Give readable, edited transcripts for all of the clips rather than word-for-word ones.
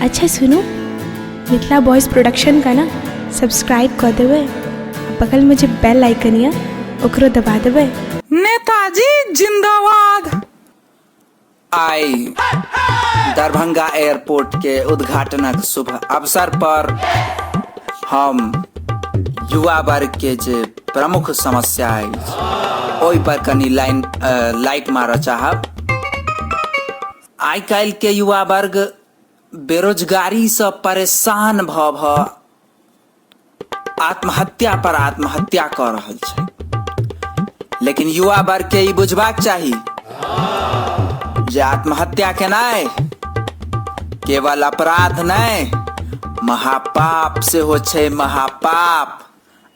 अच्छा सुनू, Mithila boys production का ना सब्सक्राइब कऽ देबै आ बगलमे जे बेल आइकन यऽ ओकरो दबा देबै। नेताजी जिंदाबाद। आइ दरभंगा एयरपोर्ट के उद्घाटनक शुभ अवसर पर हम युवा वर्ग के जे प्रमुख समस्या अछि ओहि पर कनि लाइन लाइट मारऽ चाहब। आइ काल्हि के युवा वर्ग बेरोजगारीसँ परेशान भऽ भऽ आत्महत्या पर आत्महत्या कऽ रहल छै, लेकिन युवा वर्ग के ई बुझबाक चाही जे आत्महत्या केनाइ केवल अपराध नहि, महापाप सेहो छै, महापाप।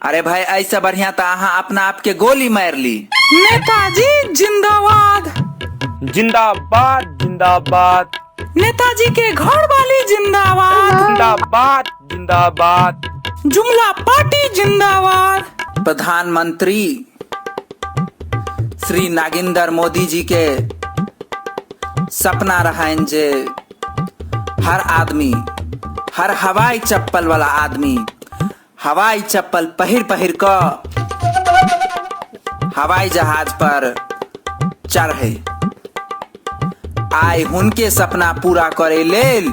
अरे भाई, एहिसँ बढ़िया तऽ अहाँ अपना आपके गोली मारि ली। नेताजी जिंदाबाद। जिंदाबाद जिंदाबाद। नेताजी के घर वाली जिंदाबाद। जिंदाबाद जिंदाबाद। जुमला पार्टी जिंदाबाद। प्रधानमंत्री श्री नागेंद्र मोदी जी के सपना रहनि जे हर आदमी, हर हवाई चप्पल वाला आदमी हवाई चप्पल पहिर पहिर कऽ हवाई जहाज पर चढ़े। आइ हुनके सपना पूरा करे लेल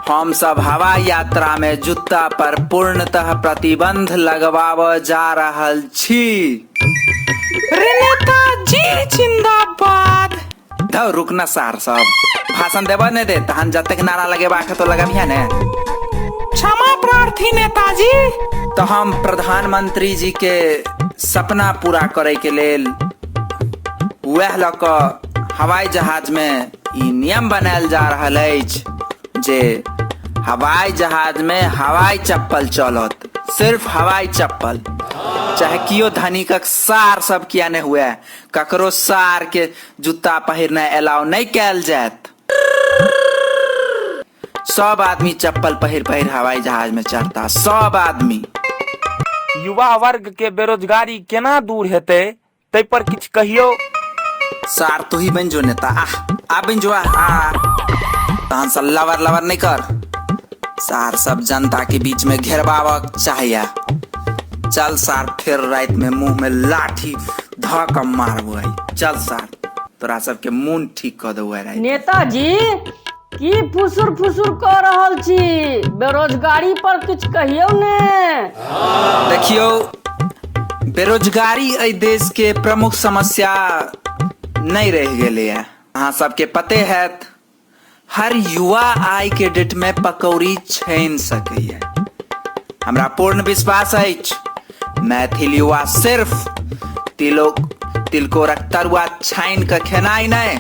हम सब हवाई यात्रा में जूता पर पूर्णतः प्रतिबंध लगवाबऽ जा रहल छी। रे नेताजी जिंदाबाद। धौ रुक ना सार सब, भाषण देबऽ नहि दे तहन जतेक नारा लगेबाक हेतौ लगबिहे ने। क्षमा प्रार्थी नेताजी। तऽ हम प्रधानमंत्री जी के सपना पूरा करे के लेल वएह लऽ कऽ हवाई जहाज में ई नियम बनायल जा रहल अछि जे हवाई जहाज में हवाई चप्पल चलत, सिर्फ हवाई चप्पल, चाहे कियो धनिकक सार सब किया नहि हुए, ककरो सार के जूता पहिरनाइ अलाउ नहि कयल जायत। सब आदमी चप्पल पहिर पहिर हवाई जहाज में चढ़ता, सब आदमी। युवा वर्ग के बेरोजगारी केना दूर हेतै तै पर किछु कहियौ। सार तू ही बनि जो नेता, आह आ बनि जो, आह आ। तहन से लवर लवर नहीं कर, सार सब जनता के बीच में घेरबाबक चाहिए। चल सार फिर रात में मुंह में लाठी धऽ कऽ मारबो आई। चल सार तोरा सबके मुंह ठीक कऽ देबो राति। नेताजी की फुसुर फुसुर कऽ रहल छी, बेरोजगारी पर किछु कहियौ ने। देखियौ, बेरोजगारी एहि देश के प्रमुख समस्या नहि रहि गेलैए। अहाँ सबके पते हैत, हर युवा आइ के डेट में पकौड़ी छानि सकैए। हमरा पूर्ण विश्वास अछि मैथिल युवा सिर्फ तिलकोरक तरुआ छानि कऽ खेनाइ नहि,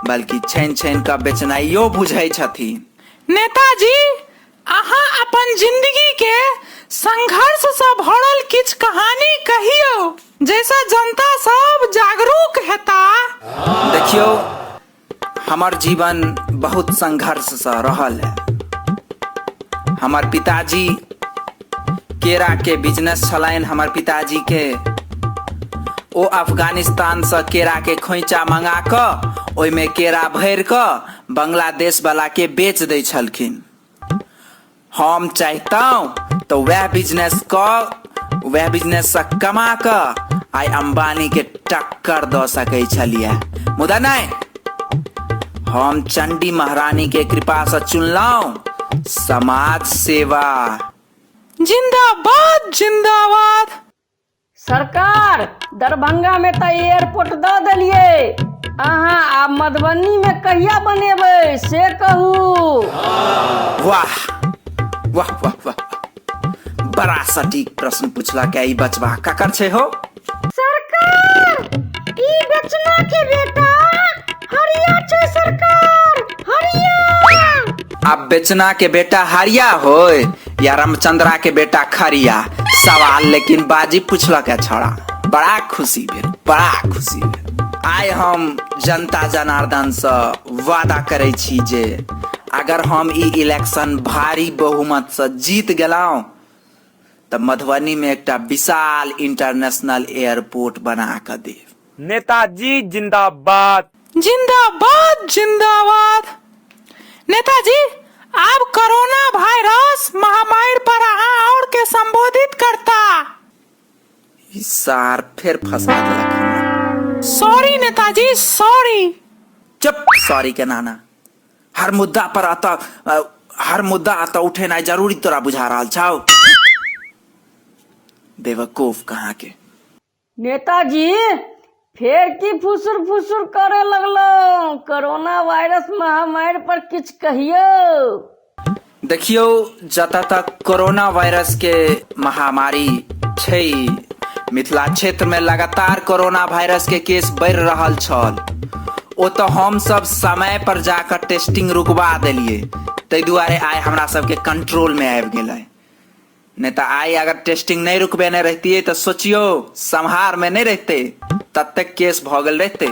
बल्कि छानि छानि कऽ बेचनाइयो बुझै छथिन। नेताजी, अहाँ अपन जिंदगी के संघर्ष सँ भरल किछु कहानी कहियौ जाहिसँ जनता सब जागरूक हेता। देखियौ, हमर जीवन बहुत संघर्षसँ रहल है। हमर पिताजी केरा के बिजनेस छलनि। हमर पिताजी के ओ अफगानिस्तानसँ केरा के खोइचा मंगा कऽ ओहिमे केरा भरि कऽ बांग्लादेश वाला के बेच दै छलखिन। हम चाहितहुँ तऽ वएह बिजनेस कऽ वएह बिजनेससँ कमा कऽ आइ अंबानी के टक्कर दऽ सकै छलियै, मुदा नहि, हम चंडी महारानी के कृपासँ चुनलहुँ समाज सेवा। जिंदाबाद जिंदाबाद। सरकार, दरभंगा में तऽ एयरपोर्ट दऽ देलियै अहाँ, आब मधुबनी में कहिया बनेबै से कहू। वाह वाह वाह वाह, बड़ा सटीक प्रश्न पूछलक ई बचबा, ककर छै हो? सरकार, ई बेचना के बेटा हरिया छै सरकार, हरिया। अब बेचना के बेटा हरिया होय या रामचंद्रा के बेटा खरिया, सवाल लेकिन बाजी पूछलक है छौड़ा। बड़ा खुशी भेल, बड़ा खुशी भेल। आइ हम जनता जनार्दन से वादा करै छी जे अगर हम ई इलेक्शन भारी बहुमत से जीत गेलहुँ तऽ मधुबनी में एकटा विशाल इंटरनेशनल एयरपोर्ट बना कऽ देब। नेताजी जिंदाबाद। जिंदाबाद जिंदाबाद। नेताजी, आब सार फेर फंसा देलक हमरा। सॉरी नेताजी सॉरी। चुप सॉरी के नाना, हर मुद्दा पर अतः हर मुद्दा अतः उठेनाइ जरूरी तोरा बुझा रहल छौ? बेवकूफ कहाँ के। नेताजी फेर की फुसुर फुसुर करे लगलहुँ? कोरोना वायरस महामारी पर किछु कहियौ। देखियौ, जतऽ तक कोरोना वायरस के महामारी छै, मिथिला क्षेत्र में लगातार कोरोना वायरस के केस बढ़ि रहल छल, ओतऽ हमसब समय पर जाकऽ टेस्टिंग रुकवा देलियै, ताहि दुआरे आइ हमरा सबके कंट्रोल में आबि गेलै। नहि तऽ आइ अगर टेस्टिंग नहि रुकबेने रहितियै तऽ सोचियौ सम्हार में नहि रहितै, ततेक केस भऽ गेल रहितै।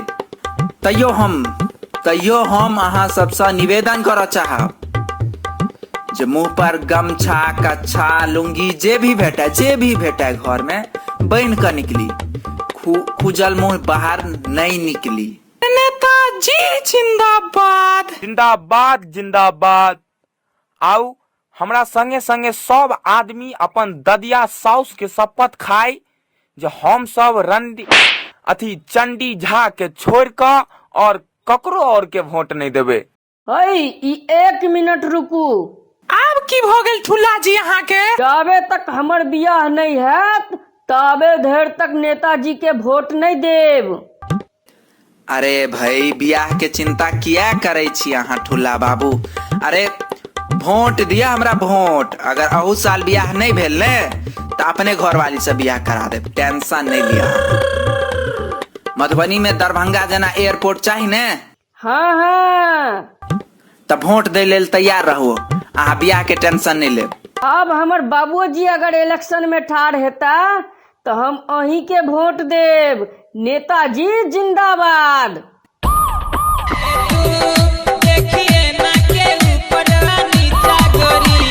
तैयो हम अहाँ सबसँ निवेदन करऽ चाहब जे मुंह पर गमछा, कच्छा, लुंगी जे भी भेटै, जे भी भेटै घर में बान्हि कऽ निकली, खुजल मुंह बाहर नहि निकली। नेताजी जिंदाबाद। जिंदाबाद जिंदाबाद। आउ हमरा संगे संगे सब आदमी अपन ददिया साउस के शपथ खाइ जे हम सब रंडी अथी चंडी झा के छोड़ कऽ और ककरो और के वोट नहीं देबै। है ई 1 मिनट रुकू। आब की भऽ गेल ठुल्ला जी अहाँके? जाबे तक हमर बियाह नहीं हैत ताबे धरि तक नेताजी के वोट नहीं देब। अरे भाई, बियाह के चिंता किया करे छी अहाँ ठुल्ला बाबू? अरे वोट दिया हमरा वोट, अगर अहू साल बियाह नहीं भेल ने तो अपने घरवाली से बियाह करा देब, टेंशन नहीं लिया। मधुबनी में दरभंगा जेना एयरपोर्ट चाही ने? हाँ हाँ। तो वोट दे लेल तैयार रहो, अहाँ बियाह के टेंशन नहीं लेब। अब हमर बाबूजी अगर इलेक्शन में ठाढ़ हेता तो हम अहीं के वोट देब। नेताजी जिंदाबाद। देखिए ना के ऊपर नीचा गोरी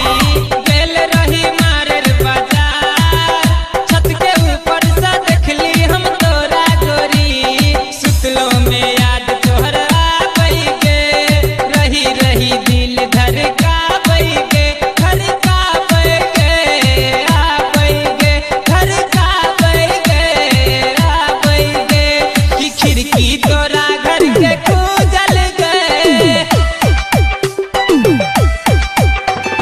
गेल रही मारल बाजार, छत के ऊपर से देखली हम तोरा गोरी, सुतलो में याद तोहरा आबै गे, रही रही दिल धड़काबै गे, धड़काबै गे, आबै गे, धड़काबै गे, आबै गे, कि खिड़की तोरा घर के खुजल गे,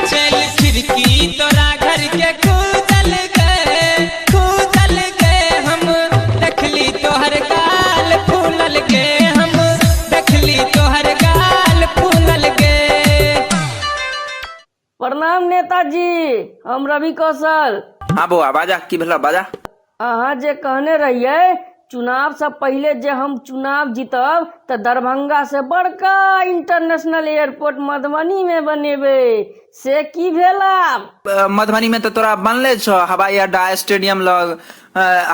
चल खिड़की तोरा घर के खुजल गे, खुजल गे, हम देखली तोहर गाल फूलल गे, हम देखली तोहर गाल फूलल गे। प्रणाम नेताजी, हम रवि कौशल। हाँ बौआ बाजा, की भेल बाजा? अहाँ जे कहने रहियै चुनाव से पहले जे हम चुनाव जीतब तो दरभंगा से बड़का इंटरनेशनल एयरपोर्ट मधुबनी में बनेबे, से की भेल आब? मधुबनी में तो तोरा बनले छौ हवाई अड्डा, स्टेडियम लग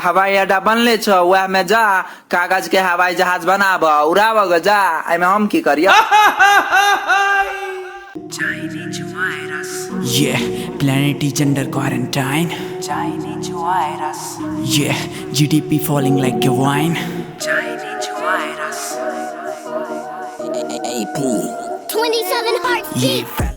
हवाई अड्डा बनले छौ, वएह में जा कागज के हवाई जहाज बनाब उड़ाब ग जा, एहिमे हम की करियै? Chinese virus. Yeah, planet is under quarantine. Chinese virus. Yeah, GDP falling like a wine. Chinese virus. 27 hearts deep. Yeah.